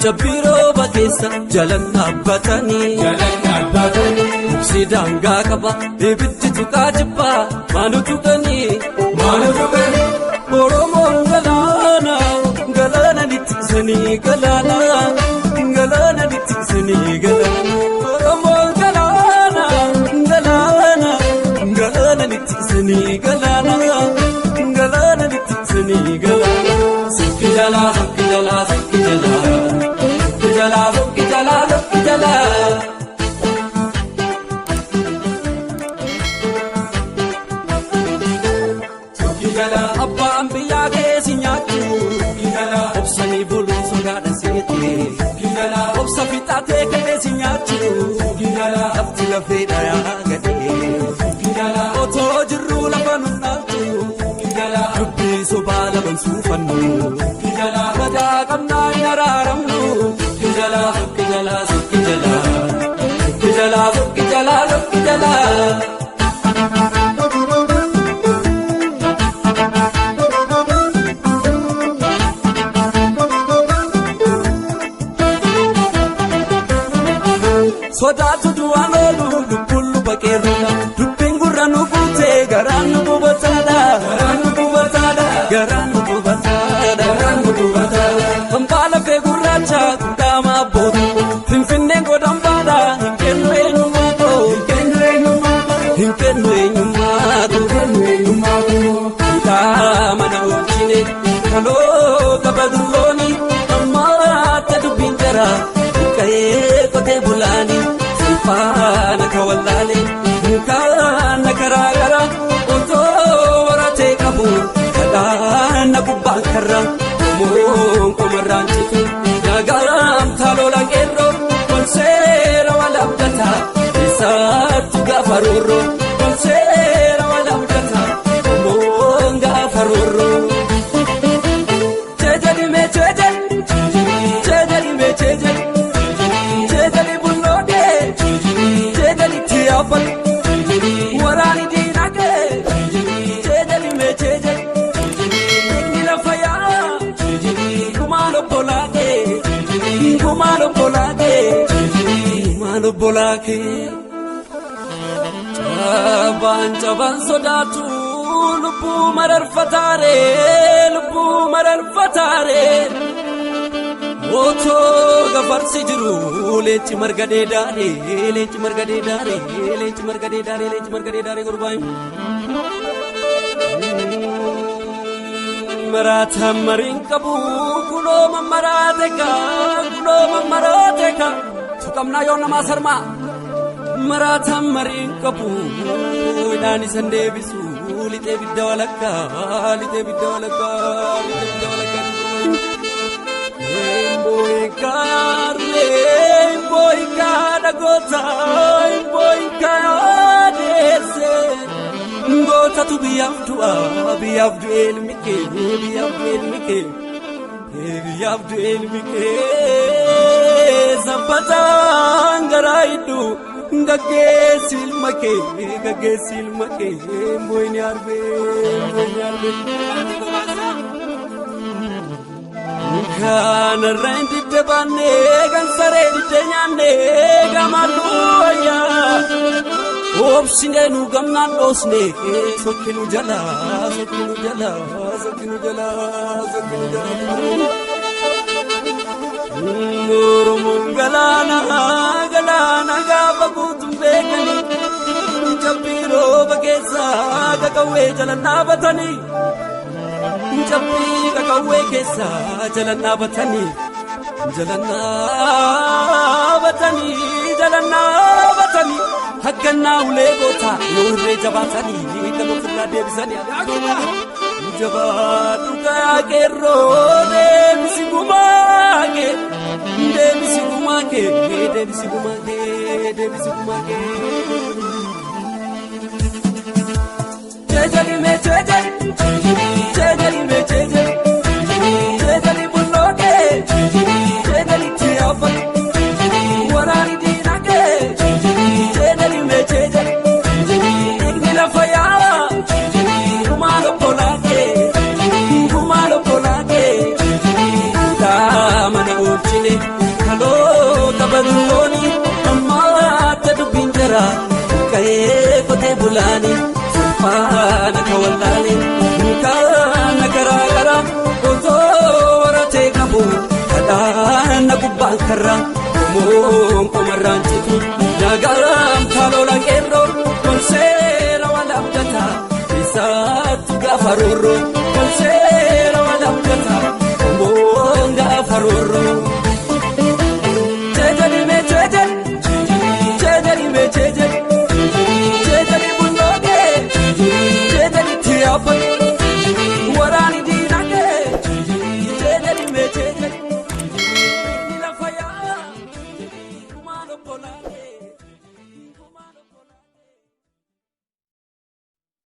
Cabbii rooba keessa jalan dhaabbatanii. Jalan dhaabbatanii. Obsi daangaa qaba ibiddi tuqaa jibbaa maalu tuqanii. Maalu tuqanii. Oromoon galaana galaana littiksanii galaana galaana littiksanii galaana. Oromoon galaana galaana galaana littiksanii galaana galaana littiksanii galaana. Sukki jalaa sukki jalaa sukki jalaa sukki jalaa sukki jalaa sukki jalaa. Abbaan biyyaa keessi nyaachuu obsanii buluu sodaadha seete obsa fixaatee keessi nyaachuu lafti lafee dhayaa gadee otoo jirruu lafa nu dhaaltu dubbii sobaa laman suufannu madaa qabnaa hin araaramnu sukki jalaa sukki jalaa sukki jalaa sukki jalaa sukki jalaa sukki jalaa. Sodaatu du'aan oolu lubbuun luba qeerroodha. Dubbiin gurra nu guutee garaan nu bubataadha. Garaan nu bubataadha. Garaan nu bubataadha. Garaan nu bubataadha. Hambaa lafee gurraacha guddaa abboota. Finfinneen godhan baadha hin kennu eenyummaa koo. Hin kennu eenyummaa koo. Hin kennu eenyummaa koo. Hin kennu eenyummaa koo. Hidhaa mana oolchine kaloo qaba dullooni ammaatti dubbiin jara buqqa'ee qotee bulaani. Faana kawallaale mukaana karaa gara otoo waratee qabu kadhaana gubbaan karra moon qomarraan citu nagaam taalola qeerroo konseera wal abdata isaattu gaafa roorroo konseera wal abdata moon gaafa roorroo. Jeejali mee jeejali jeejali mee jeejali jeejali bulloodee. Waraani diinagdee jeejali mee jeejali dhiigni lafa yaa'a gumaan obbolaakee gumaan obbolaakee gumaan obbolaakee. Cabaan cabaan sodaatu lubbuu mararfataaree lubbuu mararfataaree. Otoo gafarsi jiru leenci marga dheedaaree leenci marga dheedaaree leenci marga dheedaaree leenci marga dheedaaree gurbaan. Maraataan mariin qabu kunoo mammaraate kaa kunoo mammaraate kaa tuqamnaa yoo namaa sarmaa. Maraataan mariin qabu hidhaan isan deebisu lixee bidda walakkaa lixee bidda walakkaa lixee bidda walakkaa. Mboikaare dhagoota mboikaadeesse gootatu biyyaaf du'a biyyaaf du'e ilmi kee biyyaaf du'e ilmi kee biyyaaf du'e ilmi kee sabbataan garaa hidhu gaggeessi ilma kee gaggeessi ilma kee mboyni arbee mboyni arbee. Kanarra hin didde baannee kan saree didde nyaannee gamalluu wayyaa. Obsinee nu gamnaan dhoosnee sokkinu jalaa sokkinu jalaa sokkinu jalaa sokkinu jalaa. Oromoon galaana galaana gaafa guutuun beekanii cabbii rooba keessaa qaqawwee jalan dhaabatanii. Cabbii qaqawwee keessa jalan dhaabatanii jalan dhaabatanii jalan dhaabatanii haggannaa ulee goota yoo irree jabaatanii kan ofirraa deebisanii. Jabaadhu kayaa qeerroo deebisi gumaa kee deebisi gumaa kee deebisi gumaa kee deebisi gumaa kee. Jeejali mee jeejali jeejali mee jeejali jeejali bulloodee jeejali tiyaafatu waraani diinagdee jeejali mee jeejali dhiigni lafa yaa'a gumaan obbolaakee gumaan obbolaakee hidhaa mana oolchine. Karraa qomoon qomarraan citu nagaan taalola qeerroo konseera wal abdataa isaatu gaafa roorroo konseera wal abdataa qomoon gaafa roorroo. Jeejali mee jeejali jeejali mee jeejali jeejali bulloogee jeejali tiyaafa.